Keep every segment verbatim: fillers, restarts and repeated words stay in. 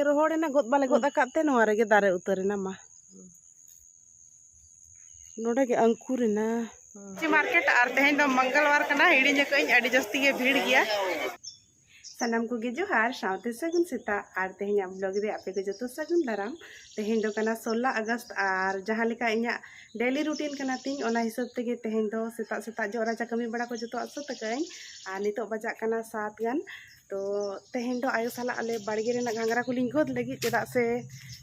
ᱨᱚᱦᱚᱲᱮᱱᱟ, ᱜᱚᱫ ᱵᱟᱞᱮ ᱜᱚᱫ ᱟᱠᱟᱫ ᱛᱮ ᱱᱚᱣᱟ ᱨᱮᱜᱮ ᱫᱟᱨᱮ ᱩᱛᱟᱹᱨᱮᱱᱟ᱾ ᱢᱟ, ᱱᱚᱰᱮ ᱜᱮ ᱟᱝᱠᱩᱨᱮᱱᱟ᱾ ᱪᱮ ᱢᱟᱨᱠᱮᱴ, ᱟᱨ ᱛᱮᱦᱮᱧ ᱫᱚ ᱢᱚᱝᱜᱚᱞᱵᱟᱨ ᱠᱟᱱᱟ, ᱦᱤᱲᱤᱧ ᱟᱠᱟᱫᱟᱹᱧ, ᱟᱹᱰᱤ ᱡᱟᱹᱥᱛᱤ ᱜᱮ ᱵᱷᱤᱲ ᱜᱮᱭᱟ᱾ ᱥᱟᱱᱟᱢ ᱠᱚᱜᱮ ᱡᱚᱦᱟᱨ, ᱥᱟᱶᱛᱮ ᱥᱟᱹᱜᱩᱱ ᱥᱮᱛᱟᱜ᱾ ᱟᱨ ᱛᱮᱦᱮᱧᱟᱜ ᱵᱞᱚᱜ ᱨᱮ ᱟᱯᱮ ᱠᱚ ᱡᱚᱛᱚ ᱥᱟᱹᱜᱩᱱ ᱫᱟᱨᱟᱢ᱾ ᱛᱮᱦᱮᱧ ᱫᱚ ᱠᱟᱱᱟ ᱥᱳᱞᱞᱳ ᱟᱜᱚᱥᱴ, ᱟᱨ ᱡᱟᱦᱟᱸ ᱞᱮᱠᱟ ᱤᱧᱟᱹᱜ ᱰᱮᱞᱤ ᱨᱩᱴᱤᱱ ᱠᱟᱱᱟ ᱛᱤᱧ, ᱚᱱᱟ ᱦᱤᱥᱟᱹᱵ ᱛᱮᱜᱮ ᱛᱮᱦᱮᱧ ᱫᱚ ᱥᱮᱛᱟᱜ ᱥᱮᱛᱟᱜ ᱡᱚᱜ ᱨᱟᱪᱟ ᱠᱟᱹᱢᱤ ᱵᱟᱲᱟ ᱠᱚ ᱡᱚᱛᱚᱣᱟᱜ ᱥᱟᱹᱛ ᱟᱠᱟᱫᱟᱹᱧ᱾ ᱟᱨ ᱱᱤᱛᱚᱜ ᱵᱟᱡᱟᱜ ᱠᱟᱱᱟ ᱥᱟᱛ ᱜᱟᱱ᱾ ᱛᱚ ᱛᱮᱦᱮᱧ ᱫᱚ ᱟᱭᱳ ᱥᱟᱞᱟᱜ ᱟᱞᱮ ᱵᱟᱲᱜᱮ ᱨᱮᱱᱟᱜ ᱜᱷᱟᱸᱜᱽᱨᱟ ᱠᱚᱞᱤᱧ ᱜᱚᱫ ᱞᱟᱹᱜᱤᱫ, ᱪᱮᱫᱟᱜ ᱥᱮ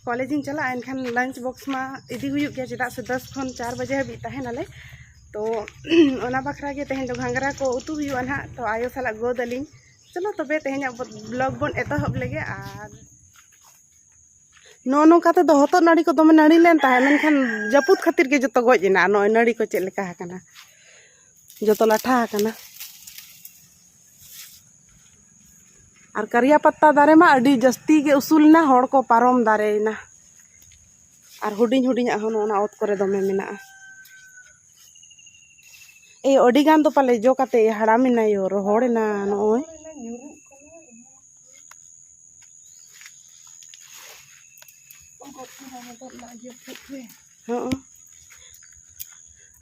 ᱠᱚᱞᱮᱡᱽ ᱤᱧ ᱪᱟᱞᱟᱜᱼᱟ, ᱮᱱᱠᱷᱟᱱ ᱞᱟᱧᱪ ᱵᱚᱠᱥ ᱢᱟ ᱤᱫᱤ ᱦᱩᱭᱩᱜ ᱜᱮᱭᱟ, ᱪᱮᱫᱟᱜ ᱥᱮ ᱫᱟᱥ ᱠᱷᱚᱱ ᱪᱟᱨ ᱵᱟᱡᱮ ᱦᱟᱹᱵᱤᱡ ᱛᱟᱦᱮᱱᱟᱞᱮ᱾ ᱛᱚ ᱚᱱᱟ ᱵᱟᱠᱷᱨᱟ ᱜᱮ ᱛᱮᱦᱮᱧ ᱫᱚ ᱜᱷᱟᱸᱜᱽᱨᱟ ᱠᱚ ᱩᱛᱩ ᱦᱩᱭᱩᱜᱼᱟ ᱱᱟᱦᱟᱜ᱾ ᱛᱚ ᱟᱭᱳ ᱥᱟᱞᱟᱜ ᱜᱚᱫ ᱟᱹᱞᱤᱧ᱾ ᱪᱚᱞᱚ ᱛᱚᱵᱮ ᱛᱮᱦᱮᱧᱟᱜ ᱵᱞᱚᱜ ᱵᱚᱱ ᱮᱛᱚᱦᱚᱵ ᱞᱮᱜᱮ᱾ ᱟᱨ ᱱᱚᱜᱼᱚ ᱱᱚᱝᱠᱟ ᱛᱮᱫᱚ ᱦᱚᱛᱚᱫ ᱱᱟᱹᱲᱤ ᱠᱚ ᱫᱚᱢᱮ ᱱᱟᱹᱲᱤ ᱞᱮᱱ ᱛᱟᱦᱮᱸᱫ, ᱢᱮᱱᱠᱷᱟᱱ ᱡᱟᱹᱯᱩᱫ ᱠᱷᱟᱹᱛᱤᱨ ᱜᱮ ᱡᱚᱛᱚ ᱜᱚᱡ ᱮᱱᱟ᱾ ᱱᱚᱜᱼᱚᱭ ᱱᱟᱹᱲᱤ ᱠᱚ ᱪᱮᱫ ᱞᱮᱠᱟ ᱟᱠᱟᱱᱟ, ᱡᱚᱛᱚ ᱞᱟᱴᱷᱟ ᱟᱠᱟᱱᱟ᱾ ᱟᱨ ᱠᱟᱨᱤᱭᱟ ᱯᱟᱛᱟ ᱫᱟᱨᱮ ᱢᱟ ᱟᱹᱰᱤ ᱡᱟᱹᱥᱛᱤ ᱜᱮ ᱩᱥᱩᱞ ᱮᱱᱟ, ᱦᱚᱲ ᱠᱚ ᱯᱟᱨᱚᱢ ᱫᱟᱨᱮᱭᱮᱱᱟ᱾ ᱟᱨ ᱦᱩᱰᱤᱧ ᱦᱩᱰᱤᱧᱟᱜ ᱦᱚᱸ ᱱᱚᱜᱼᱚ ᱱᱟ ᱚᱛ ᱠᱚᱨᱮ ᱫᱚᱢᱮ ᱢᱮᱱᱟᱜᱼᱟ᱾ ᱮᱭ ᱟᱹᱰᱤ ᱜᱟᱱ ᱫᱚ ᱯᱟᱞᱮ ᱡᱚ ᱠᱟᱛᱮ ᱦᱟᱲᱟᱢ ᱮᱱᱟ ᱭᱳ, ᱨᱚᱦᱚᱲ ᱮᱱᱟ ᱱᱚᱜᱼᱚᱭ᱾ ᱦᱚᱸ᱾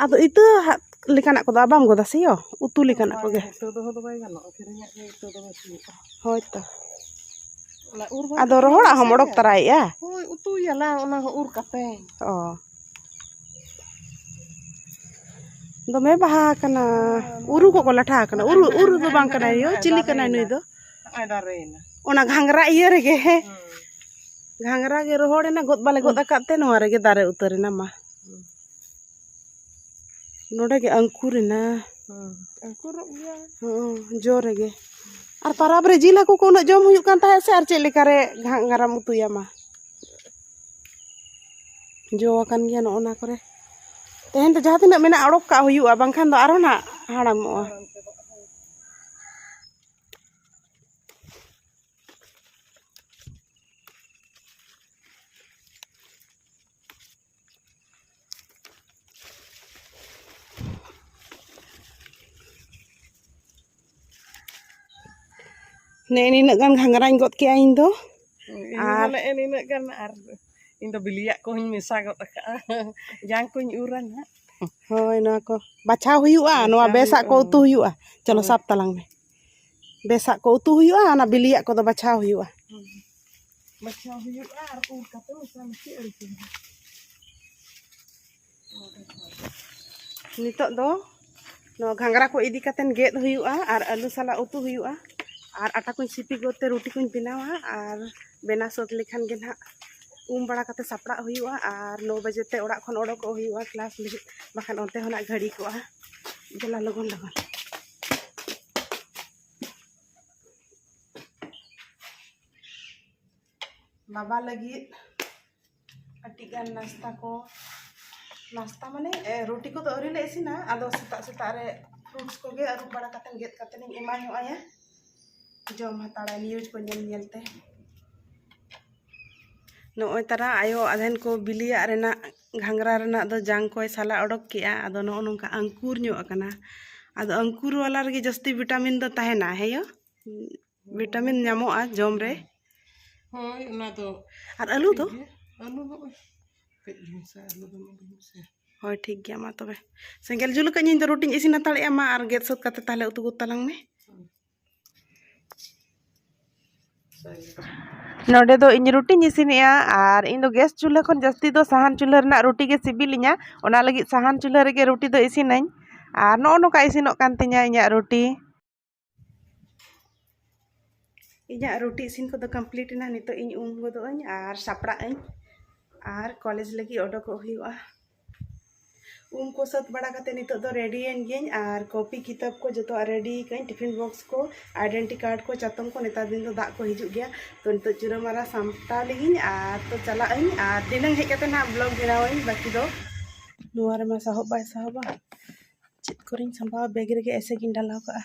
ᱟᱫᱚ ᱤᱛᱟᱹ ᱦᱟᱜ ᱞᱮᱠᱟᱱᱟᱜ ᱠᱚᱫᱚ ᱵᱟᱢ ᱜᱚᱫᱟ ᱥᱮ ᱭᱳ? ᱩᱛᱩ ᱞᱮᱠᱟᱱᱟᱜ ᱠᱚᱜᱮ᱾ ᱤᱛᱟᱹ ᱫᱚᱦᱚ ᱫᱚ ᱵᱟᱭ ᱜᱟᱱᱚᱜᱼᱟ, ᱠᱤᱨᱤᱧᱟᱜ ᱜᱮ ᱤᱛᱟᱹ ᱫᱚ ᱵᱮᱥ ᱦᱩᱭᱩᱜᱼᱟ᱾ ᱦᱳᱭ ᱛᱚ᱾ ᱚᱱᱟ ᱩᱨ ᱵᱟᱝ ᱟᱫᱚ ᱠᱟᱛᱮ ᱨᱚᱦᱚᱲᱟᱜ ᱦᱚᱸᱢ ᱚᱰᱚᱠ ᱛᱟᱨᱟᱭᱮᱜᱼᱟ? ᱦᱳᱭ, ᱩᱛᱩᱭᱟᱞᱟᱝ ᱚᱱᱟ ᱦᱚᱸ ᱩᱨ ᱠᱟᱛᱮ᱾ ᱚ᱾ ᱫᱚᱢᱮ ᱵᱟᱦᱟ ᱟᱠᱟᱱᱟ᱾ ᱩᱨᱩ ᱠᱚᱠᱚ ᱞᱟᱴᱷᱟ ᱟᱠᱟᱱᱟ᱾ ᱩᱨᱩ, ᱩᱨᱩ ᱫᱚ ᱵᱟᱝ ᱠᱟᱱᱟᱭ ᱭᱳ, ᱪᱤᱞᱤ ᱠᱟᱱᱟᱭ ᱱᱩᱭ ᱫᱚ? ᱱᱚᱜᱼᱚᱭ ᱫᱟᱨᱮᱭᱮᱱᱟ᱾ ᱚᱱᱟ ᱜᱷᱟᱸᱜᱽᱨᱟ ᱤᱭᱟᱹ ᱨᱮᱜᱮ᱾ ᱦᱩᱸ᱾ ᱜᱷᱟᱸᱜᱽᱨᱟ ᱜᱮ ᱨᱚᱦᱚᱲᱮᱱᱟ, ᱜᱚᱫ ᱵᱟᱞᱮ ᱜᱚᱫ ᱟᱠᱟᱫ ᱛᱮ ᱱᱚᱣᱟ ᱨᱮᱜᱮ ᱫᱟᱨᱮ ᱩᱛᱟᱹᱨᱮᱱᱟ᱾ ᱢᱟ᱾ ᱦᱩᱸ᱾ ᱱᱚᱰᱮ ᱜᱮ ᱟᱝᱠᱩᱨᱮᱱᱟ᱾ ᱦᱩᱸ᱾ ᱟᱝᱠᱩᱨᱚᱜ ᱜᱮᱭᱟ᱾ ᱦᱚᱸ, ᱡᱚ ᱨᱮᱜᱮ᱾ ᱟᱨ ᱯᱟᱨᱟᱵᱽ ᱨᱮ ᱡᱤᱞ ᱦᱟᱹᱠᱩ ᱠᱚ ᱩᱱᱟᱹᱜ ᱡᱚᱢ ᱦᱩᱭᱩᱜ ᱠᱟᱱ ᱛᱟᱦᱮᱸᱫ ᱥᱮ, ᱟᱨ ᱪᱮᱫ ᱞᱮᱠᱟ ᱨᱮ ᱜᱷᱟᱸᱜᱽᱨᱟᱢ ᱩᱛᱩᱭᱟ? ᱢᱟ᱾ ᱡᱚ ᱟᱠᱟᱱ ᱜᱮᱭᱟ ᱱᱚᱜᱼᱚ ᱱᱟ ᱠᱚᱨᱮ᱾ ᱛᱮᱦᱮᱧ ᱫᱚ ᱡᱟᱦᱟᱸ ᱛᱤᱱᱟᱹᱜ ᱢᱮᱱᱟᱜᱼᱟ, ᱚᱰᱚᱠ ᱠᱟᱜ ᱦᱩᱭᱩᱜᱼᱟ, ᱵᱟᱝᱠᱷᱟᱱ ᱫᱚ ᱟᱨᱦᱚᱸ ᱱᱟᱜ ᱦᱟᱲᱟᱢᱚᱜᱼᱟ᱾ ᱱᱮᱜᱼᱮ ᱱᱤᱱᱟᱹᱜ ᱜᱟᱱ ᱜᱷᱟᱸᱜᱽᱨᱟᱧ ᱜᱚᱫ ᱠᱮᱜᱼᱟ ᱤᱧ ᱫᱚ᱾ ᱤᱧ ᱟᱨ ᱦᱚᱸ ᱱᱮᱜᱼᱮ ᱱᱤᱱᱟᱹᱜ ᱜᱟᱱ, ᱟᱨ ᱤᱧ ᱫᱚ ᱵᱤᱞᱤᱭᱟᱜ ᱠᱚᱦᱚᱧ ᱢᱮᱥᱟ ᱜᱚᱫ ᱟᱠᱟᱜᱼᱟ᱾ ᱡᱟᱝ ᱠᱚᱧ ᱩᱨᱟ ᱱᱟᱦᱟᱜ᱾ ᱦᱳᱭ, ᱱᱚᱣᱟ ᱠᱚ ᱵᱟᱪᱷᱟᱣ ᱦᱩᱭᱩᱜᱼᱟ᱾ ᱱᱚᱣᱟ ᱵᱟᱪᱷᱟᱣ ᱵᱮᱥᱟᱜ ᱠᱚ ᱦᱩᱭᱩᱜᱼᱟ᱾ ᱩᱛᱩ ᱦᱩᱭᱩᱜᱼᱟ᱾ ᱪᱚᱞᱚ, ᱦᱳᱭ᱾ ᱥᱟᱵ ᱛᱟᱞᱟᱝ ᱢᱮ᱾ ᱵᱮᱥᱟᱜ ᱠᱚ ᱩᱛᱩ ᱦᱩᱭᱩᱜᱼᱟ, ᱚᱱᱟ ᱵᱤᱞᱤᱭᱟᱜ ᱠᱚᱫᱚ ᱵᱟᱪᱷᱟᱣ ᱦᱩᱭᱩᱜᱼᱟ᱾ ᱦᱳᱭ᱾ ᱵᱟᱪᱷᱟᱣ ᱦᱩᱭᱩᱜᱼᱟ ᱟᱨ ᱩᱨ ᱠᱟᱛᱮ ᱢᱮᱥᱟ ᱢᱤᱥᱤ ᱟᱹᱬᱤᱥ ᱦᱩᱭᱩᱜᱼᱟ᱾ ᱱᱤᱛᱚᱜ ᱫᱚ ᱱᱚᱣᱟ ᱜᱷᱟᱸᱜᱽᱨᱟ ᱠᱚ ᱤᱫᱤ ᱠᱟᱛᱮᱱ ᱜᱮᱫ ᱦᱩᱭᱩᱜᱼᱟ ᱟᱨ ᱟᱹᱞᱩ ᱥᱟᱞᱟᱜ ᱩᱛᱩ ᱦᱩᱭᱩᱜᱼᱟ᱾ ᱟᱨ ᱟᱴᱟ ᱠᱚᱧ ᱥᱤᱯᱤ ᱜᱚᱫ ᱛᱮ ᱨᱩᱴᱤ ᱠᱚᱧ ᱵᱮᱱᱟᱣᱟ ᱟᱨ ᱵᱮᱱᱟᱣ ᱥᱟᱹᱛ ᱞᱮᱠᱷᱟᱱ ᱜᱮ ᱱᱟᱦᱟᱜ ᱩᱢ ᱵᱟᱲᱟ ᱠᱟᱛᱮ ᱥᱟᱯᱲᱟᱜ ᱦᱩᱭᱩᱜᱼᱟ ᱟᱨ ᱱᱚ ᱵᱟᱡᱮ ᱛᱮ ᱚᱲᱟᱜ ᱠᱷᱚᱱ ᱚᱰᱚᱠᱚᱜ ᱦᱩᱭᱩᱜᱼᱟ ᱠᱞᱟᱥ ᱞᱟᱹᱜᱤᱫ, ᱵᱟᱠᱷᱟᱱ ᱚᱱᱛᱮ ᱦᱚᱸ ᱱᱟᱜ ᱜᱷᱟᱹᱲᱤ ᱠᱚᱜᱼᱟ᱾ ᱫᱮᱞᱟ ᱞᱚᱜᱚᱱ ᱞᱚᱜᱚᱱ᱾ ᱵᱟᱵᱟ ᱞᱟᱹᱜᱤᱫ ᱟᱹᱰᱤ ᱜᱟᱱ ᱱᱟᱥᱛᱟ ᱠᱚ, ᱱᱟᱥᱛᱟ ᱢᱟᱱᱮ, ᱮ, ᱨᱩᱴᱤ ᱠᱚᱫᱚ ᱟᱹᱣᱨᱤ ᱞᱮ ᱤᱥᱤᱱᱟ᱾ ᱟᱫᱚ ᱥᱮᱛᱟᱜ ᱥᱮᱛᱟᱜ ᱨᱮ fruits ᱠᱚᱜᱮ ᱟᱹᱨᱩᱵ ᱵᱟᱲᱟ ᱠᱟᱛᱮ, ᱜᱮᱫ ᱠᱟᱛᱮ ᱤᱧ ᱮᱢᱟ ᱧᱚᱜ ᱟᱭᱟ, ᱡᱚᱢ ᱦᱟᱛᱟᱲᱟᱭ news ᱠᱚ ᱧᱮᱞ ᱧᱮᱞ ᱛᱮ᱾ ᱱᱚᱜᱼᱚᱭ ᱛᱟᱨᱟ ᱟᱭᱳ ᱟᱫᱷᱮᱱ ᱠᱚ ᱵᱤᱞᱤᱭᱟᱜ ᱨᱮᱱᱟᱜ, ᱜᱷᱟᱸᱜᱽᱨᱟ ᱨᱮᱱᱟᱜ ᱫᱚ ᱡᱟᱝ ᱠᱚᱭ ᱥᱟᱞᱟ ᱚᱰᱚᱠ ᱠᱮᱜᱼᱟ᱾ ᱟᱫᱚ ᱱᱚᱜᱼᱚ ᱱᱚᱝᱠᱟ ᱟᱝᱠᱩᱨ ᱧᱚᱜ ᱟᱠᱟᱱᱟ᱾ ᱟᱫᱚ ᱟᱝᱠᱩᱨ ᱵᱟᱞᱟ ᱨᱮᱜᱮ ᱡᱟᱹᱥᱛᱤ vitamin ᱫᱚ ᱛᱟᱦᱮᱱᱟ, ᱦᱮᱸ ᱭᱳ? Vitamin ᱧᱟᱢᱚᱜᱼᱟ ᱡᱚᱢ ᱨᱮ᱾ ᱦᱳᱭ, ᱚᱱᱟ ᱫᱚ ᱟᱨ ᱟᱹᱞᱩ ᱫᱚ? ᱴᱷᱤᱠ ᱜᱮᱭᱟ᱾ ᱟᱹᱞᱩ ᱦᱚᱸ ᱠᱟᱹᱡ ᱢᱮᱥᱟ, ᱟᱹᱞᱩ ᱫᱚ ᱮᱢᱟᱜ ᱢᱮᱥᱮ᱾ ᱦᱳᱭ, ᱴᱷᱤᱠ ᱜᱮᱭᱟ, ᱢᱟ ᱛᱚᱵᱮ᱾ ᱥᱮᱸᱜᱮᱞ ᱡᱩᱞ ᱟᱠᱟᱫ, ᱤᱧ ᱫᱚ ᱨᱩᱴᱤᱧ ᱤᱥᱤᱱ ᱦᱟᱛᱟᱲᱮᱜᱼᱟ, ᱢᱟ, ᱟᱨ ᱜᱮᱫ ᱥᱟᱹᱛ ᱠᱟᱛᱮ ᱛᱟᱦᱞᱮ ᱩᱛᱩ ᱜᱚᱫ ᱛᱟᱞᱟᱝ ᱢᱮ᱾ ᱱᱚᱰᱮ ᱫᱚ ᱤᱧ ᱨᱩᱴᱤᱧ ᱤᱥᱤᱱᱮᱜᱼᱟ, ᱟᱨ ᱤᱧ ᱫᱚ gas ᱪᱩᱞᱦᱟᱹ ᱠᱷᱚᱱ ᱡᱟᱹᱥᱛᱤ ᱫᱚ ᱥᱟᱦᱟᱱ ᱪᱩᱞᱦᱟᱹ ᱨᱮᱱᱟᱜ ᱨᱩᱴᱤ ᱜᱮ ᱥᱤᱵᱤᱞᱤᱧᱟ, ᱚᱱᱟ ᱞᱟᱹᱜᱤᱫ ᱥᱟᱦᱟᱱ ᱪᱩᱞᱦᱟᱹ ᱨᱮᱜᱮ ᱨᱩᱴᱤ ᱫᱚ ᱤᱥᱤᱱᱟᱹᱧ᱾ ᱟᱨ ᱱᱚᱜᱼᱚ ᱱᱚᱝᱠᱟ ᱤᱥᱤᱱᱚᱜ ᱠᱟᱱ ᱛᱤᱧᱟ ᱤᱧᱟᱹᱜ ᱨᱩᱴᱤ᱾ ᱤᱧᱟᱹᱜ ᱨᱩᱴᱤ ᱤᱥᱤᱱ ᱠᱚᱫᱚ complete ᱮᱱᱟ᱾ ᱱᱤᱛᱚᱜ ᱤᱧ ᱩᱢ ᱜᱚᱫᱚᱜ ᱟᱹᱧ ᱟᱨ ᱥᱟᱯᱲᱟᱜ ᱟᱹᱧ, ᱟᱨ college ᱞᱟᱹᱜᱤᱫ ᱚᱰᱚᱠᱚᱜ ᱦᱩᱭᱩᱜᱼᱟ᱾ ᱩᱢ ᱠᱚ ᱥᱟᱹᱛ ᱵᱟᱲᱟ ᱠᱟᱛᱮ ᱱᱤᱛᱚᱜ ᱫᱚ ready ᱮᱱ ᱜᱤᱭᱟᱹᱧ, ᱟᱨ copy ᱠᱤᱛᱟᱹᱵ ᱠᱚ ᱡᱚᱛᱚᱣᱟᱜ ready ᱠᱟᱹᱧ, tiffin box ᱠᱚ, identity card ᱠᱚ, ᱪᱟᱛᱚᱢ ᱠᱚ᱾ ᱱᱮᱛᱟᱨ ᱫᱤᱱ ᱫᱚ ᱫᱟᱜ ᱠᱚ ᱦᱤᱡᱩᱜ ᱜᱮᱭᱟ, ᱛᱚ ᱱᱤᱛᱚᱜ ᱪᱩᱨᱟᱹ ᱢᱟᱨᱟ ᱥᱟᱢᱴᱟᱣ ᱞᱮᱜᱤᱧ, ᱟᱨ ᱛᱚ ᱪᱟᱞᱟᱜ ᱟᱹᱧ, ᱟᱨ ᱫᱷᱤᱱᱟᱹᱝ ᱦᱮᱡ ᱠᱟᱛᱮ ᱱᱟᱦᱟᱜ vlog ᱵᱮᱱᱟᱣᱟᱹᱧ ᱵᱟᱹᱠᱤ ᱫᱚ᱾ ᱱᱚᱣᱟ ᱨᱮᱢᱟ ᱥᱟᱦᱚᱵ ᱵᱟᱭ ᱥᱟᱦᱚᱵᱟ, ᱪᱮᱫ ᱠᱚᱨᱮᱧ ᱥᱟᱢᱵᱟᱣᱟ, bag ᱨᱮᱜᱮ ᱮᱥᱮ ᱜᱤᱧ ᱰᱟᱞᱟᱣ ᱠᱟᱜᱼᱟ᱾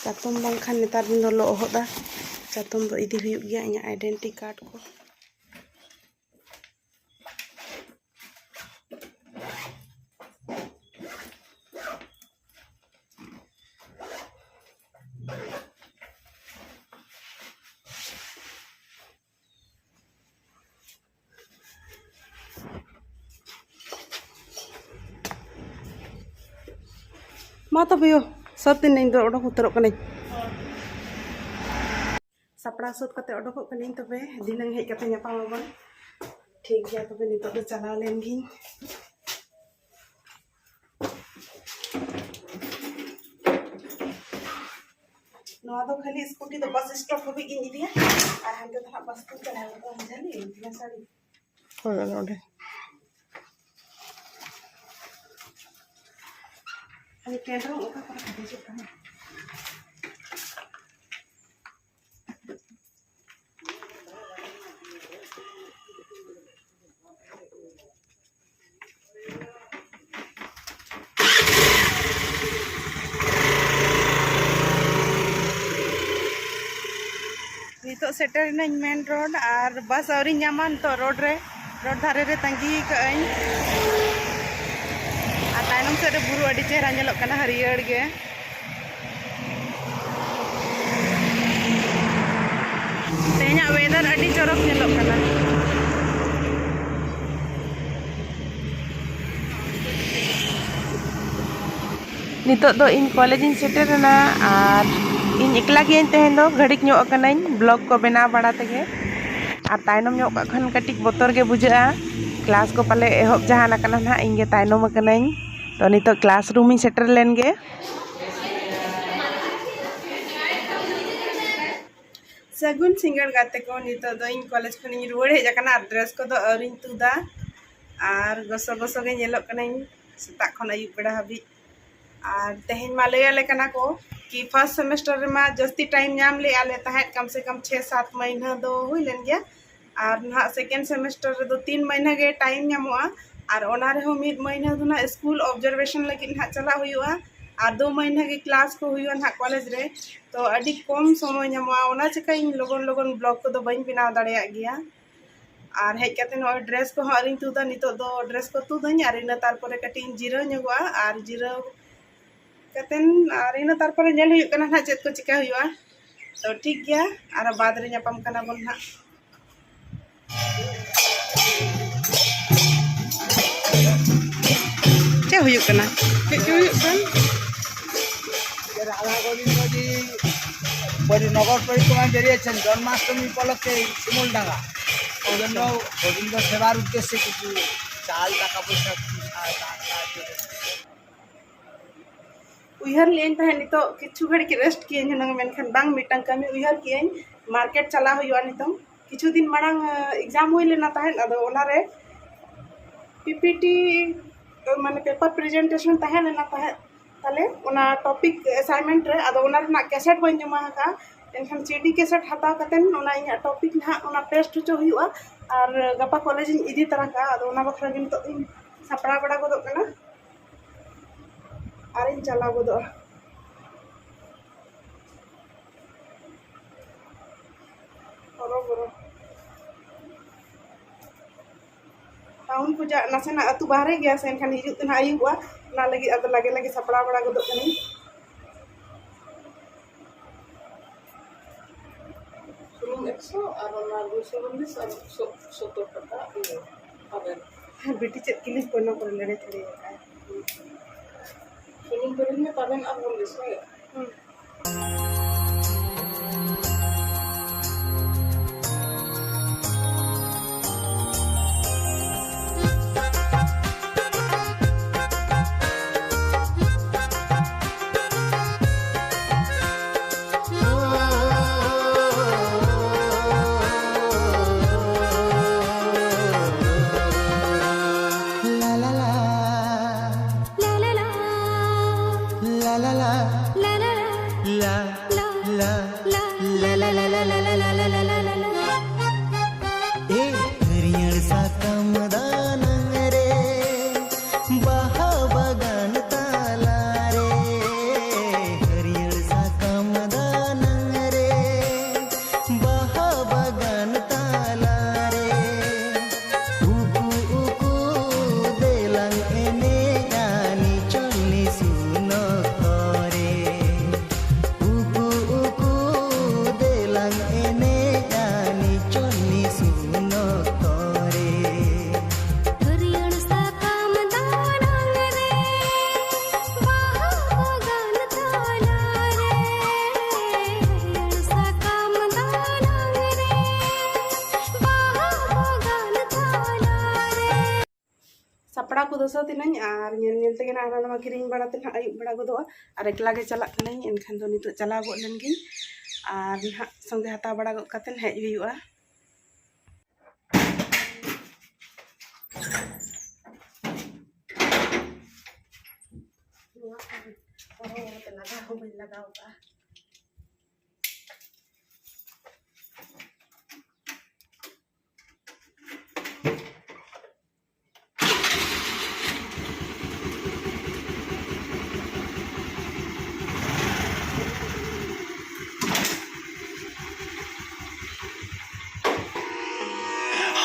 ᱪᱟᱛᱚᱢ ᱵᱟᱝᱠᱷᱟᱱ ᱱᱮᱛᱟᱨ ᱫᱤᱱ ᱫᱚ ᱞᱚᱦᱚᱫᱟ᱾ ᱪᱟᱛᱚᱢ ᱫᱚ ᱤᱫᱤ ᱦᱩᱭᱩᱜ ᱜᱮᱭᱟ, ᱤᱧᱟᱹᱜ identity card ᱠᱚ᱾ ᱢᱟ ᱛᱚᱵᱮ ᱭᱳ, ᱥᱟᱹᱛ ᱮᱱᱟᱹᱧ ᱫᱚ, ᱚᱰᱚᱠ ᱩᱛᱟᱹᱨᱚᱜ ᱠᱟᱹᱱᱟᱹᱧ᱾ ᱥᱟᱯᱲᱟᱣ ᱥᱟᱹᱛ ᱠᱟᱛᱮ ᱚᱰᱚᱠᱚᱜ ᱠᱟᱹᱱᱟᱹᱧ, ᱛᱚᱵᱮ ᱫᱷᱤᱱᱟᱹᱝ ᱦᱮᱡ ᱠᱟᱛᱮ ᱧᱟᱯᱟᱢ ᱟᱵᱚᱱ᱾ ᱴᱷᱤᱠ ᱜᱮᱭᱟ, ᱛᱚᱵᱮ ᱱᱤᱛᱚᱜ ᱫᱚ ᱪᱟᱞᱟᱣ ᱞᱮᱱ ᱜᱤᱧ᱾ ᱱᱚᱣᱟ ᱫᱚ ᱠᱷᱟᱹᱞᱤ ᱥᱠᱩᱴᱤ ᱫᱚ ᱵᱟᱥ ᱥᱴᱚᱯ ᱦᱟᱹᱵᱤᱡ ᱜᱤᱧ ᱤᱫᱤᱭᱟ, ᱟᱨ ᱦᱟᱱᱛᱮ ᱫᱚ ᱦᱟᱸᱜ ᱵᱟᱥ ᱛᱤᱧ ᱪᱟᱞᱟᱣ ᱜᱚᱫᱚᱜᱼᱟ, ᱡᱷᱟᱹᱞᱤ ᱤᱫᱤᱭᱟ ᱥᱟᱹᱲᱤ᱾ ᱦᱳᱭ, ᱚᱱᱮ ᱚᱸᱰᱮ᱾ ᱟᱨ ᱠᱮᱱᱫᱨᱚᱝ ᱚᱠᱟ ᱠᱚᱨᱮ ᱠᱚ ᱫᱮᱡᱚᱜ ᱠᱟᱱᱟ? ᱱᱤᱛᱚᱜ ᱥᱮᱴᱮᱨ ᱮᱱᱟᱹᱧ ᱢᱮᱱ ᱨᱳᱰ, ᱟᱨ ᱵᱟᱥ ᱟᱹᱣᱨᱤᱧ ᱧᱟᱢᱟ᱾ ᱱᱤᱛᱚᱜ ᱨᱳᱰ ᱨᱮ, ᱨᱳᱰ ᱫᱷᱟᱨᱮ ᱨᱮ ᱛᱟᱺᱜᱤ ᱠᱟᱜ ᱟᱹᱧ᱾ ᱟᱨ ᱛᱟᱭᱱᱚᱢ ᱥᱮᱫ ᱨᱮ ᱵᱩᱨᱩ ᱟᱹᱰᱤ ᱪᱮᱦᱨᱟ ᱧᱮᱞᱚᱜ ᱠᱟᱱᱟ, ᱦᱟᱹᱨᱭᱟᱹᱲ ᱜᱮ᱾ ᱛᱮᱦᱮᱧᱟᱜ ᱣᱮᱫᱟᱨ ᱟᱹᱰᱤ ᱪᱚᱨᱚᱠ ᱧᱮᱞᱚᱜ ᱠᱟᱱᱟ᱾ ᱱᱤᱛᱚᱜ ᱫᱚ ᱤᱧ ᱠᱚᱞᱮᱡᱽ ᱤᱧ ᱥᱮᱴᱮᱨ ᱮᱱᱟ, ᱟᱨ ᱤᱧ ᱮᱠᱞᱟ ᱜᱤᱭᱟᱹᱧ ᱛᱮᱦᱮᱧ ᱫᱚ, ᱜᱷᱟᱹᱲᱤᱠ ᱧᱚᱜ ᱟᱠᱟᱱᱟᱹᱧ ᱵᱞᱚᱜ ᱠᱚ ᱵᱮᱱᱟᱣ ᱵᱟᱲᱟ ᱛᱮᱜᱮ᱾ ᱟᱨ ᱛᱟᱭᱱᱚᱢ ᱧᱚᱜ ᱠᱟᱜ ᱠᱷᱟᱱ ᱠᱟᱹᱴᱤᱡ ᱵᱚᱛᱚᱨ ᱜᱮ ᱵᱩᱡᱷᱟᱹᱜᱼᱟ᱾ ᱠᱞᱟᱥ ᱠᱚ ᱯᱟᱞᱮ ᱮᱦᱚᱵ ᱡᱟᱦᱟᱱ ᱟᱠᱟᱱᱟ ᱱᱟᱦᱟᱜ, ᱤᱧ ᱜᱮ ᱛᱟᱭᱱᱚᱢ ᱟᱠᱟᱱᱟᱹᱧ᱾ ᱛᱚ ᱱᱤᱛᱚᱜ ᱠᱞᱟᱥ ᱨᱩᱢ ᱤᱧ ᱥᱮᱴᱮᱨ ᱞᱮᱱ ᱜᱮ᱾ ᱥᱟᱹᱜᱩᱱ ᱥᱤᱸᱜᱟᱹᱲ ᱜᱟᱛᱮ ᱠᱚ, ᱱᱤᱛᱚᱜ ᱫᱚ ᱤᱧ ᱠᱚᱞᱮᱡᱽ ᱠᱷᱚᱱᱤᱧ ᱨᱩᱣᱟᱹᱲ ᱦᱮᱡ ᱟᱠᱟᱱᱟ ᱟᱨ ᱰᱨᱮᱥ ᱠᱚᱫᱚ ᱟᱹᱣᱨᱤᱧ ᱛᱩᱫᱟ᱾ ᱟᱨ ᱜᱚᱥᱚ ᱜᱚᱥᱚ ᱜᱮ ᱧᱮᱞᱚᱜ ᱠᱟᱹᱱᱟᱹᱧ ᱥᱮᱛᱟᱜ ᱠᱷᱚᱱ ᱟᱹᱭᱩᱵ ᱵᱮᱲᱟ ᱦᱟᱹᱵᱤᱡ᱾ ᱟᱨ ᱛᱮᱦᱮᱧ ᱢᱟ ᱞᱟᱹᱭ ᱟᱞᱮ ᱠᱟᱱᱟ ᱠᱚ ᱠᱤ ᱯᱷᱟᱥᱴ ᱥᱮᱢᱮᱥᱴᱟᱨ ᱨᱮᱢᱟ ᱡᱟᱹᱥᱛᱤ ᱴᱟᱭᱤᱢ ᱧᱟᱢ ᱞᱮᱜᱼᱟ ᱞᱮ ᱛᱟᱦᱮᱸᱫ, ᱠᱟᱢ ᱥᱮ ᱠᱟᱢ ᱪᱷᱮ ᱥᱟᱛ ᱢᱟᱹᱦᱱᱟᱹ ᱫᱚ ᱦᱩᱭ ᱞᱮᱱ ᱜᱮᱭᱟ᱾ ᱟᱨ ᱱᱟᱦᱟᱜ ᱥᱮᱠᱮᱱᱰ ᱥᱮᱢᱮᱥᱴᱟᱨ ᱨᱮᱫᱚ ᱛᱤᱱ ᱢᱟᱹᱦᱱᱟᱹ ᱜᱮ ᱴᱟᱭᱤᱢ ᱧᱟᱢᱚᱜᱼᱟ, ᱟᱨ ᱚᱱᱟ ᱨᱮᱦᱚᱸ ᱢᱤᱫ ᱢᱟᱹᱦᱱᱟᱹ ᱫᱚ ᱱᱟᱦᱟᱜ ᱥᱠᱩᱞ ᱚᱵᱡᱟᱨᱵᱷᱮᱥᱚᱱ ᱞᱟᱹᱜᱤᱫ ᱱᱟᱦᱟᱜ ᱪᱟᱞᱟᱜ ᱦᱩᱭᱩᱜᱼᱟ, ᱟᱨ ᱫᱩ ᱢᱟᱹᱦᱱᱟᱹ ᱜᱮ ᱠᱞᱟᱥ ᱠᱚ ᱦᱩᱭᱩᱜᱼᱟ ᱱᱟᱦᱟᱜ ᱠᱚᱞᱮᱡᱽ ᱨᱮ᱾ ᱛᱚ ᱟᱹᱰᱤ ᱠᱚᱢ ᱥᱚᱢᱚᱭ ᱧᱟᱢᱚᱜᱼᱟ, ᱚᱱᱟ ᱪᱤᱠᱟᱹ ᱤᱧ ᱞᱚᱜᱚᱱ ᱞᱚᱜᱚᱱ ᱵᱞᱚᱜ ᱠᱚᱫᱚ ᱵᱟᱹᱧ ᱵᱮᱱᱟᱣ ᱫᱟᱲᱮᱭᱟᱜ ᱜᱮᱭᱟ᱾ ᱟᱨ ᱦᱮᱡ ᱠᱟᱛᱮ ᱱᱚᱜᱼᱚᱭ ᱰᱨᱮᱥ ᱠᱚᱦᱚᱸ ᱟᱹᱣᱨᱤᱧ ᱛᱩᱫᱟ, ᱱᱤᱛᱚᱜ ᱫᱚ ᱰᱨᱮᱥ ᱠᱚ ᱛᱩᱫᱟᱹᱧ ᱟᱨ ᱤᱱᱟᱹ ᱛᱟᱨᱯᱚᱨᱮ ᱠᱟᱹᱴᱤᱡ ᱤᱧ ᱡᱤᱨᱟᱹᱣ ᱧᱚᱜᱚᱜᱼᱟ, ᱟᱨ ᱡᱤᱨᱟᱹᱣ ᱠᱟᱛᱮᱱ ᱟᱨ ᱤᱱᱟᱹ ᱛᱟᱨᱯᱚᱨᱮ ᱧᱮᱞ ᱦᱩᱭᱩᱜ ᱠᱟᱱᱟ ᱱᱟᱦᱟᱜ ᱪᱮᱫ ᱠᱚ ᱪᱤᱠᱟ ᱦᱩᱭᱩᱜᱼᱟ᱾ ᱛᱚ ᱴᱷᱤᱠ ᱜᱮᱭᱟ, ᱟᱨᱚ ᱵᱟᱫᱽ ᱨᱮ ᱧᱟᱯᱟᱢ ᱠᱟᱱᱟ ᱵᱚᱱ ᱱᱟᱦᱟᱜ᱾ ᱪᱮᱫ ᱦᱩᱭᱩᱜ ᱠᱟᱱᱟ? ᱪᱮᱫ ᱪᱚ ᱦᱩᱭᱩᱜ ᱠᱟᱱ? পরি-, নগর পরিক্রমায় বেরিয়েছেন জন্মাষ্টমী উপলক্ষে এই শিমুলডাঙ্গা। ওই জন্য গোবিন্দ সেবার উদ্দেশ্যে কিছু চাল, টাকা পয়সা, কিছু সা-, দান সাহায্য করতে। ᱩᱭᱦᱟᱹᱨ ᱞᱮᱫᱟᱹᱧ ᱛᱟᱦᱮᱸᱫ ᱱᱤᱛᱚᱜ ᱠᱤᱪᱷᱩ ᱜᱷᱟᱹᱲᱤᱡ ᱨᱮᱥᱴ ᱠᱤᱭᱟᱹᱧ ᱦᱩᱱᱟᱹᱝ, ᱢᱮᱱᱠᱷᱟᱱ ᱵᱟᱝ, ᱢᱤᱫᱴᱟᱝ ᱠᱟᱹᱢᱤ ᱩᱭᱦᱟᱹᱨ ᱠᱤᱭᱟᱹᱧ, ᱢᱟᱨᱠᱮᱴ ᱪᱟᱞᱟᱣ ᱦᱩᱭᱩᱜᱼᱟ ᱱᱤᱛᱚᱝ᱾ ᱠᱤᱪᱷᱩ ᱫᱤᱱ ᱢᱟᱲᱟᱝ ᱮᱠᱡᱟᱢ ᱦᱩᱭ ᱞᱮᱱᱟ ᱛᱟᱦᱮᱸᱫ, ᱟᱫᱚ ᱚᱱᱟᱨᱮ ᱯᱤᱯᱤᱴᱤ ᱢᱟᱱᱮ ᱯᱮᱯᱟᱨ ᱯᱨᱮᱡᱮᱱᱴᱮᱥᱚᱱ ᱛᱟᱦᱮᱸ ᱞᱮᱱᱟ ᱛᱟᱦᱮᱸᱫ ᱛᱟᱞᱮ, ᱚᱱᱟ ᱴᱚᱯᱤᱠ ᱮᱥᱟᱭᱤᱱᱢᱮᱱᱴ ᱨᱮ᱾ ᱟᱫᱚ ᱚᱱᱟ ᱨᱮᱱᱟᱜ ᱠᱮᱥᱮᱴ ᱵᱟᱹᱧ ᱡᱚᱢᱟ ᱟᱠᱟᱫᱼᱟ, ᱮᱱᱠᱷᱟᱱ ᱥᱤᱰᱤ ᱠᱮᱥᱮᱴ ᱦᱟᱛᱟᱣ ᱠᱟᱛᱮᱫ ᱚᱱᱟ ᱤᱧᱟᱹᱜ ᱴᱚᱯᱤᱠ ᱱᱟᱦᱟᱜ ᱚᱱᱟ ᱯᱮᱥᱴ ᱦᱚᱪᱚ ᱦᱩᱭᱩᱜᱼᱟ, ᱟᱨ ᱜᱟᱯᱟ ᱠᱚᱞᱮᱡᱽ ᱤᱧ ᱤᱫᱤ ᱛᱟᱨᱟ ᱠᱟᱜᱼᱟ᱾ ᱟᱫᱚ ᱚᱱᱟ ᱵᱟᱠᱷᱨᱟ ᱜᱮ ᱱᱤᱛᱚᱜ ᱤᱧ ᱥᱟᱯᱲᱟᱣ ᱵᱟᱲᱟ ᱜᱚᱫᱚᱜ ᱠᱟᱱᱟ᱾ ᱟᱨᱤᱧ ᱪᱟᱞᱟᱣ ᱜᱚᱫᱚᱜᱼᱟ᱾ ᱦᱚᱨᱚᱵᱚᱨᱚ᱾ ᱴᱟᱣᱩᱱ ᱠᱷᱚᱱᱟᱜ ᱱᱟᱥᱮᱱᱟᱜ ᱟᱹᱛᱩ ᱵᱟᱦᱨᱮ ᱜᱮᱭᱟ ᱥᱮ, ᱮᱱᱠᱷᱟᱱ ᱦᱤᱡᱩᱜ ᱛᱮ ᱱᱟᱦᱟᱜ ᱟᱹᱭᱩᱵᱚᱜᱼᱟ, ᱚᱱᱟ ᱞᱟᱹᱜᱤᱫ ᱟᱫᱚ ᱞᱟᱜᱮ ᱞᱟᱜᱮ ᱥᱟᱯᱲᱟᱣ ᱵᱟᱲᱟ ᱜᱚᱫᱚᱜ ᱠᱟᱹᱱᱟᱹᱧ᱾ ᱥᱩᱱᱩᱢ ᱮᱠᱥᱚ ᱟᱨ ᱚᱱᱟ ᱫᱩᱥᱚ ᱪᱚᱞᱞᱤᱥ ᱟᱨ ᱥᱚ-, ᱥᱚᱛᱛᱚᱨ ᱴᱟᱠᱟ ᱤᱭᱟᱹ ᱛᱟᱵᱮᱱ᱾ ᱦᱮᱸ, ᱵᱤᱴᱤ ᱪᱮᱫ ᱠᱤᱞᱤᱯ ᱠᱚ ᱚᱱᱟ ᱠᱚᱨᱮ ᱞᱮᱲᱮ ᱪᱷᱮᱲᱮ ᱟᱠᱟᱫ᱾ ᱥᱩᱱᱩᱢ ᱠᱤᱨᱤᱧ ᱢᱮ ᱛᱟᱵᱮᱱ ᱟᱨ ᱵᱚᱱ ᱵᱮᱥᱚᱭᱟ᱾ ᱦᱩᱸ᱾ ᱠᱚᱲᱟ ᱠᱚᱫᱚ ᱥᱟᱹᱛ ᱮᱱᱟᱹᱧ ᱟᱨ ᱧᱮᱞ ᱧᱮᱞ ᱛᱮᱜᱮ ᱱᱟᱜ ᱦᱟᱱᱟ ᱱᱟᱣᱟ ᱠᱤᱨᱤᱧ ᱵᱟᱲᱟ ᱛᱮ ᱱᱟᱜ ᱟᱹᱭᱩᱵ ᱵᱮᱲᱟ ᱜᱚᱫᱚᱜᱼᱟ᱾ ᱟᱨ ᱮᱠᱞᱟ ᱜᱮ ᱪᱟᱞᱟᱜ ᱠᱟᱹᱱᱟᱹᱧ, ᱮᱱᱠᱷᱟᱱ ᱫᱚ ᱱᱤᱛᱚᱜ ᱪᱟᱞᱟᱣ ᱜᱚᱫ ᱞᱮᱱ ᱜᱤᱧ ᱟᱨ ᱱᱟᱦᱟᱜ ᱥᱚᱸᱜᱮ ᱦᱟᱛᱟᱣ ᱵᱟᱲᱟ ᱜᱚᱫ ᱠᱟᱛᱮ ᱦᱮᱡ ᱦᱩᱭᱩᱜᱼᱟ᱾ ᱱᱚᱣᱟ ᱠᱚ ᱦᱚᱨᱚ ᱦᱚᱨᱚ ᱛᱮ ᱞᱟᱜᱟᱣ ᱦᱚᱸ ᱵᱟᱹᱧ ᱞᱟᱜᱟᱣ ᱠᱟᱜᱼᱟ᱾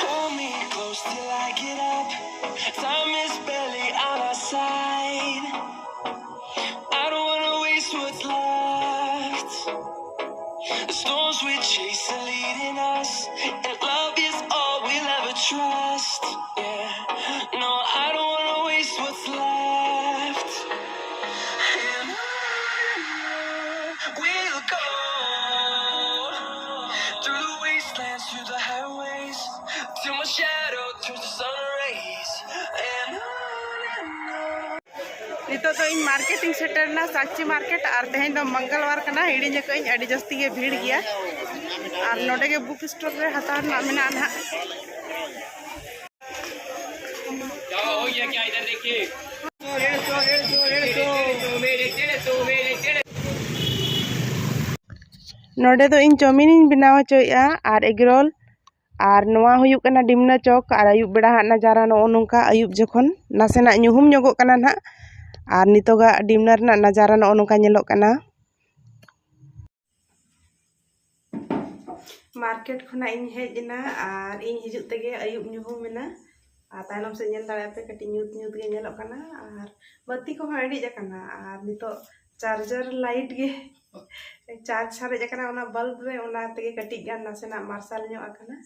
Hold me close till I get up. Time is barely on our side. I don't wanna waste what's left. The storms we chase are leading us, and love is all we'll ever trust. Yeah, no, I don't wanna waste what's left. And on we'll go through the wastelands, through the highways, till my shadow turns to sun rays. And on and on. ᱱᱤᱛᱚᱜ ᱫᱚ ᱤᱧ market ᱤᱧ ᱥᱮᱴᱮᱨ ᱮᱱᱟ, ᱥᱟᱠᱪᱤ market, ᱟᱨ ᱛᱮᱦᱮᱧ ᱫᱚ ᱢᱚᱝᱜᱚᱞᱵᱟᱨ ᱠᱟᱱᱟ, ᱦᱤᱲᱤᱧ ᱟᱠᱟᱫ ᱟᱹᱧ, ᱟᱹᱰᱤ ᱡᱟᱹᱥᱛᱤ ᱜᱮ ᱵᱷᱤᱲ ᱜᱮᱭᱟ᱾ ᱟᱨ ᱱᱚᱰᱮ ᱜᱮ ᱵᱩᱠ ᱥᱴᱳᱨ ᱨᱮ ᱦᱟᱛᱟᱣ ᱨᱮᱱᱟᱜ ᱢᱮᱱᱟᱜᱼᱟ ᱱᱟᱦᱟᱜ᱾ ᱱᱚᱰᱮ ᱫᱚ ᱤᱧ ᱪᱟᱣᱢᱤᱱ ᱤᱧ ᱵᱮᱱᱟᱣ ᱦᱚᱪᱚᱭᱮᱫᱼᱟ ᱟᱨ ᱮᱜᱽᱨᱳᱞ, ᱟᱨ ᱱᱚᱣᱟ ᱦᱩᱭᱩᱜ ᱠᱟᱱᱟ ᱰᱤᱢᱱᱟ ᱪᱚᱠ᱾ ᱟᱨ ᱟᱹᱭᱩᱵ ᱵᱮᱲᱟ ᱦᱟᱸᱜ ᱱᱟᱡᱟᱨᱟ ᱱᱚᱜᱼᱚ ᱱᱚᱝᱠᱟ, ᱟᱹᱭᱩᱵ ᱡᱚᱠᱷᱚᱱ ᱱᱟᱥᱮᱱᱟᱜ ᱧᱩᱦᱩᱢ ᱧᱚᱜᱚᱜ ᱠᱟᱱᱟ ᱱᱟᱦᱟᱜ᱾ ᱟᱨ ᱱᱤᱛᱚᱜᱟᱜ ᱰᱤᱢᱱᱟ ᱨᱮᱱᱟᱜ ᱱᱟᱡᱟᱨᱟ ᱱᱚᱜᱼᱚ ᱱᱚᱝᱠᱟ ᱧᱮᱞᱚᱜ ᱠᱟᱱᱟ᱾ ᱢᱟᱨᱠᱮᱴ ᱠᱷᱚᱱᱟᱜ ᱤᱧ ᱦᱮᱡ ᱮᱱᱟ ᱟᱨ ᱤᱧ ᱦᱤᱡᱩᱜ ᱛᱮᱜᱮ ᱟᱹᱭᱩᱵ ᱧᱩᱦᱩᱢ ᱮᱱᱟ᱾ ᱟᱨ ᱛᱟᱭᱱᱚᱢ ᱥᱮᱫ ᱧᱮᱞ ᱫᱟᱲᱮᱭᱟᱜ ᱯᱮ, ᱠᱟᱹᱴᱤᱡ ᱧᱩᱛ ᱧᱩᱛ ᱜᱮ ᱧᱮᱞᱚᱜ ᱠᱟᱱᱟ᱾ ᱟᱨ ᱵᱟᱹᱛᱤ ᱠᱚᱦᱚᱸ ᱤᱲᱤᱡ ᱟᱠᱟᱱᱟ᱾ ᱟᱨ ᱱᱤᱛᱚᱜ ᱪᱟᱨᱡᱟᱨ ᱞᱟᱭᱤᱴ ᱜᱮ ᱪᱟᱨᱡᱽ ᱥᱟᱨᱮᱡ ᱟᱠᱟᱱᱟ ᱚᱱᱟ ᱵᱟᱞᱵ ᱨᱮ, ᱚᱱᱟ ᱛᱮᱜᱮ ᱠᱟᱹᱴᱤᱡ ᱜᱟᱱ ᱱᱟᱥᱮᱱᱟᱜ ᱢᱟᱨᱥᱟᱞ ᱧᱚᱜ ᱟᱠᱟᱱᱟ᱾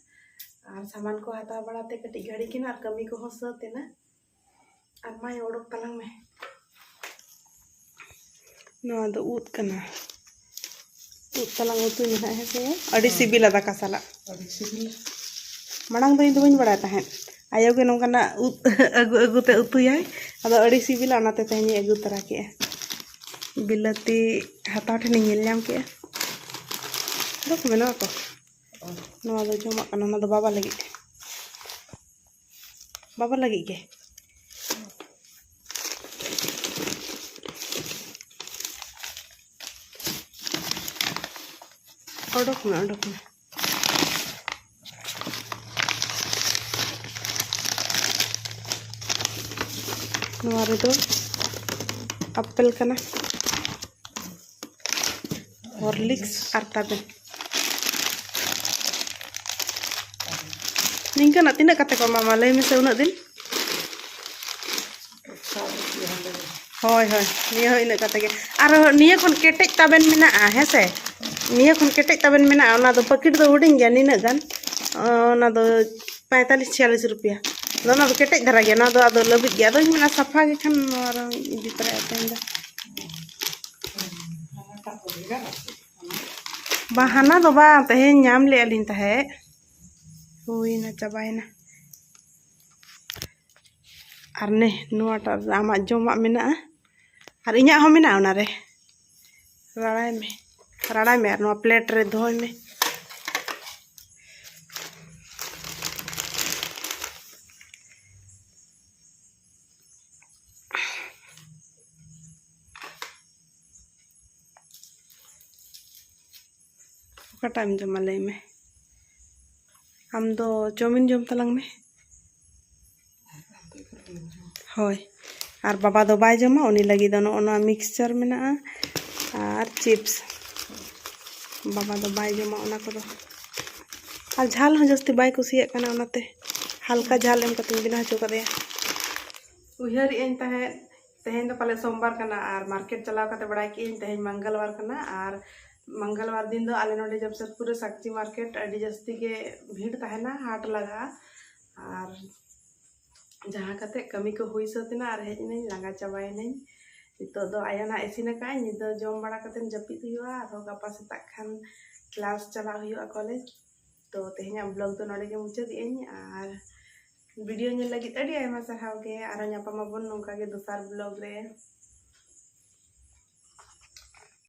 ᱟᱨ ᱥᱟᱢᱟᱱ ᱠᱚ ᱦᱟᱛᱟᱣ ᱵᱟᱲᱟᱛᱮ ᱠᱟᱹᱴᱤᱡ ᱜᱷᱟᱹᱲᱤᱠ ᱮᱱᱟ ᱟᱨ ᱠᱟᱹᱢᱤ ᱠᱚᱦᱚᱸ ᱥᱟᱹᱛ ᱮᱱᱟ᱾ ᱟᱨ ᱢᱟᱭ ᱚᱰᱚᱠ ᱛᱟᱞᱟᱝ ᱢᱮ᱾ ᱱᱚᱣᱟ ᱫᱚ ᱩᱫ ᱠᱟᱱᱟ᱾ ᱩᱫ ᱛᱟᱞᱟᱝ ᱩᱛᱩᱭ ᱢᱮ ᱱᱟᱦᱟᱜ, ᱦᱮᱸ ᱥᱮ? ᱟᱹᱰᱤ ᱦᱮᱸ᱾ ᱥᱤᱵᱤᱞᱟ ᱫᱟᱠᱟ ᱥᱟᱞᱟᱜ᱾ ᱟᱹᱰᱤ ᱥᱤᱵᱤᱞᱟ᱾ ᱢᱟᱲᱟᱝ ᱫᱚ ᱤᱧ ᱫᱚ ᱵᱟᱹᱧ ᱵᱟᱲᱟᱭ ᱛᱟᱦᱮᱸᱫ᱾ ᱟᱭᱳ ᱜᱮ ᱱᱚᱝᱠᱟᱱᱟᱜ ᱩᱫ ᱟᱹᱜᱩ ᱟᱹᱜᱩ ᱛᱮ ᱩᱛᱩᱭᱟᱭ᱾ ᱟᱫᱚ ᱟᱹᱰᱤ ᱥᱤᱵᱤᱞᱟ, ᱚᱱᱟᱛᱮ ᱛᱮᱦᱮᱧ ᱤᱧ ᱟᱹᱜᱩ ᱛᱚᱨᱟ ᱠᱮᱜᱼᱟ᱾ ᱵᱤᱞᱟᱹᱛᱤ ᱦᱟᱛᱟᱣ ᱴᱷᱮᱱᱤᱧ ᱧᱮᱞ ᱧᱟᱢ ᱠᱮᱜᱼᱟ᱾ ᱫᱚ ᱠᱚ ᱢᱮᱱᱟᱜᱼᱟ ᱠᱚ᱾ ᱱᱚᱣᱟ ᱫᱚ ᱡᱚᱢᱟᱜ ᱠᱟᱱᱟ, ᱱᱚᱣᱟ ᱫᱚ ᱵᱟᱵᱟ ᱞᱟᱹᱜᱤᱫ᱾ ᱵᱟᱵᱟ ᱞᱟᱹᱜᱤᱫ ᱜᱮ᱾ ᱚᱰᱚᱠ ᱢᱮ, ᱚᱰᱚᱠ ᱢᱮ᱾ ᱱᱚᱣᱟ ᱨᱮᱫᱚ ᱟᱯᱮᱞ ᱠᱟᱱᱟ, ᱦᱚᱨᱞᱤᱠᱥ ᱟᱨ ᱛᱟᱵᱮᱱ᱾ ᱱᱤᱝᱠᱟᱹᱱᱟᱜ ᱛᱤᱱᱟᱹᱜ ᱠᱟᱛᱮ ᱠᱚ ᱮᱢᱟᱢᱟ, ᱞᱟᱹᱭ ᱢᱮᱥᱮ ᱩᱱᱟᱹᱜ ᱫᱤᱱ? ᱦᱳᱭ, ᱦᱳᱭ, ᱱᱤᱭᱟᱹ ᱦᱚᱸ ᱤᱱᱟᱹᱜ ᱠᱟᱛᱮ ᱜᱮ᱾ ᱟᱨ ᱱᱤᱭᱟᱹ ᱠᱷᱚᱱ ᱠᱮᱴᱮᱡ ᱛᱟᱵᱮᱱ ᱢᱮᱱᱟᱜᱼᱟ, ᱦᱮᱸ ᱥᱮ? ᱱᱤᱭᱟᱹ ᱠᱷᱚᱱ ᱠᱮᱴᱮᱡ ᱛᱟᱵᱮᱱ ᱢᱮᱱᱟᱜᱼᱟ, ᱚᱱᱟ ᱫᱚ ᱯᱮᱠᱮᱴ ᱫᱚ ᱦᱩᱰᱤᱧ ᱜᱮᱭᱟ, ᱱᱤᱱᱟᱹᱜ ᱜᱟᱱ᱾ ᱚᱱᱟ ᱫᱚ ᱯᱚᱸᱭᱛᱟᱞᱤᱥ ᱪᱷᱤᱭᱟᱞᱤᱥ ᱨᱩᱯᱤᱭᱟ᱾ ᱟᱫᱚ ᱚᱱᱟ ᱫᱚ ᱠᱮᱴᱮᱡ ᱫᱷᱟᱨᱟ ᱜᱮᱭᱟ, ᱚᱱᱟ ᱫᱚ ᱟᱫᱚ ᱞᱟᱹᱵᱤᱫ ᱜᱮᱭᱟ᱾ ᱟᱫᱚᱧ ᱢᱮᱱᱟ ᱥᱟᱯᱷᱟ ᱜᱮ ᱠᱷᱟᱱ ᱱᱚᱣᱟ ᱨᱚᱝ ᱤᱫᱤ ᱛᱚᱨᱟᱭᱟ ᱛᱮᱦᱮᱧ ᱫᱚ᱾ ᱵᱟᱝ, ᱦᱟᱱᱟ ᱫᱚ ᱵᱟᱝ, ᱛᱮᱦᱮᱧ ᱧᱟᱢ ᱞᱮᱜᱼᱟ ᱞᱤᱧ ᱛᱟᱦᱮᱸᱫ᱾ ᱦᱩᱭᱱᱟ, ᱪᱟᱵᱟᱭᱮᱱᱟ᱾ ᱟᱨ ᱱᱮ, ᱱᱚᱣᱟᱴᱟᱜ ᱨᱮ ᱟᱢᱟᱜ ᱡᱚᱢᱟᱜ ᱢᱮᱱᱟᱜᱼᱟ᱾ ᱟᱨ ᱤᱧᱟᱹᱜ ᱦᱚᱸ ᱢᱮᱱᱟᱜᱼᱟ ᱚᱱᱟᱨᱮ᱾ ᱨᱟᱲᱟᱭ ᱢᱮ, ᱨᱟᱲᱟᱭ ᱢᱮ ᱟᱨ ᱱᱚᱣᱟ ᱯᱞᱮᱴ ᱨᱮ ᱫᱚᱦᱚᱭ ᱢᱮ᱾ ᱚᱠᱟᱴᱟᱜ ᱮᱢ ᱡᱚᱢᱟ ᱞᱟᱹᱭ ᱢᱮ? ᱟᱢ ᱫᱚ ᱪᱟᱣᱢᱤᱱ ᱡᱚᱢ ᱛᱟᱞᱟᱝ ᱢᱮ᱾ ᱦᱳᱭ, ᱟᱨ ᱵᱟᱵᱟ ᱫᱚ ᱵᱟᱭ ᱡᱚᱢᱟ, ᱩᱱᱤ ᱞᱟᱹᱜᱤᱫ ᱫᱚ ᱱᱚᱜᱼᱚ ᱱᱚᱣᱟ ᱢᱤᱠᱥᱪᱟᱨ ᱢᱮᱱᱟᱜᱼᱟ ᱟᱨ ᱪᱤᱯᱥ᱾ ᱵᱟᱵᱟ ᱫᱚ ᱵᱟᱭ ᱡᱚᱢᱟ ᱚᱱᱟ ᱠᱚᱫᱚ, ᱟᱨ ᱡᱷᱟᱞ ᱦᱚᱸ ᱡᱟᱹᱥᱛᱤ ᱵᱟᱭ ᱠᱩᱥᱤᱭᱟᱜ ᱠᱟᱱᱟ, ᱚᱱᱟᱛᱮ ᱦᱟᱞᱠᱟ ᱡᱷᱟᱞ ᱮᱢ ᱠᱟᱛᱮᱧ ᱵᱮᱱᱟᱣ ᱦᱚᱪᱚ ᱠᱟᱫᱮᱭᱟ᱾ ᱩᱭᱦᱟᱹᱨᱮᱜ ᱟᱹᱧ ᱛᱟᱦᱮᱸᱫ ᱛᱮᱦᱮᱧ ᱫᱚ ᱯᱟᱞᱮ ᱥᱳᱢᱵᱟᱨ ᱠᱟᱱᱟ, ᱟᱨ ᱢᱟᱨᱠᱮᱴ ᱪᱟᱞᱟᱣ ᱠᱟᱛᱮ ᱵᱟᱲᱟᱭ ᱠᱮᱜ ᱟᱹᱧ ᱛᱮᱦᱮᱧ ᱢᱚᱝᱜᱚᱞᱵᱟᱨ ᱠᱟᱱᱟ, ᱟᱨ ᱢᱚᱝᱜᱚᱞᱵᱟᱨ ᱫᱤᱱ ᱫᱚ ᱟᱞᱮ ᱱᱚᱰᱮ ᱡᱟᱢᱥᱮᱫᱽᱯᱩᱨ ᱨᱮ ᱥᱟᱠᱪᱤ ᱢᱟᱨᱠᱮᱴ ᱟᱹᱰᱤ ᱡᱟᱹᱥᱛᱤ ᱜᱮ ᱵᱷᱤᱲ ᱛᱟᱦᱮᱱᱟ, ᱦᱟᱴ ᱞᱟᱜᱟᱜᱼᱟ᱾ ᱟᱨ ᱡᱟᱦᱟᱸ ᱠᱟᱛᱮ ᱠᱟᱹᱢᱤ ᱠᱚ ᱦᱩᱭ ᱥᱟᱹᱛ ᱮᱱᱟ ᱟᱨ ᱦᱮᱡ ᱮᱱᱟᱹᱧ, ᱞᱟᱸᱜᱟ ᱪᱟᱵᱟᱭᱮᱱᱟᱹᱧ᱾ ᱱᱤᱛᱚᱜ ᱫᱚ ᱟᱭᱳ ᱱᱟᱜ ᱤᱥᱤᱱ ᱟᱠᱟᱫ ᱟᱭ, ᱧᱤᱫᱟᱹ ᱡᱚᱢ ᱵᱟᱲᱟ ᱠᱟᱛᱮ ᱡᱟᱹᱯᱤᱫ ᱦᱩᱭᱩᱜᱼᱟ, ᱟᱨᱦᱚᱸ ᱜᱟᱯᱟ ᱥᱮᱛᱟᱜ ᱠᱷᱟᱱ ᱠᱞᱟᱥ ᱪᱟᱞᱟᱜ ᱦᱩᱭᱩᱜᱼᱟ ᱠᱚᱞᱮᱡᱽ᱾ ᱛᱚ ᱛᱮᱦᱮᱧᱟᱜ ᱵᱞᱚᱜ ᱫᱚ ᱱᱚᱰᱮ ᱜᱮ ᱢᱩᱪᱟᱹᱫ ᱮᱜ ᱟᱹᱧ, ᱟᱨ ᱵᱷᱤᱰᱤᱭᱳ ᱧᱮᱞ ᱞᱟᱹᱜᱤᱫ ᱟᱹᱰᱤ ᱟᱭᱢᱟ ᱥᱟᱨᱦᱟᱣ ᱜᱮ᱾ ᱟᱨᱚ ᱧᱟᱯᱟᱢ ᱟᱵᱚᱱ ᱱᱚᱝᱠᱟ ᱜᱮ ᱫᱚᱥᱟᱨ ᱵᱞᱚᱜ ᱨᱮ᱾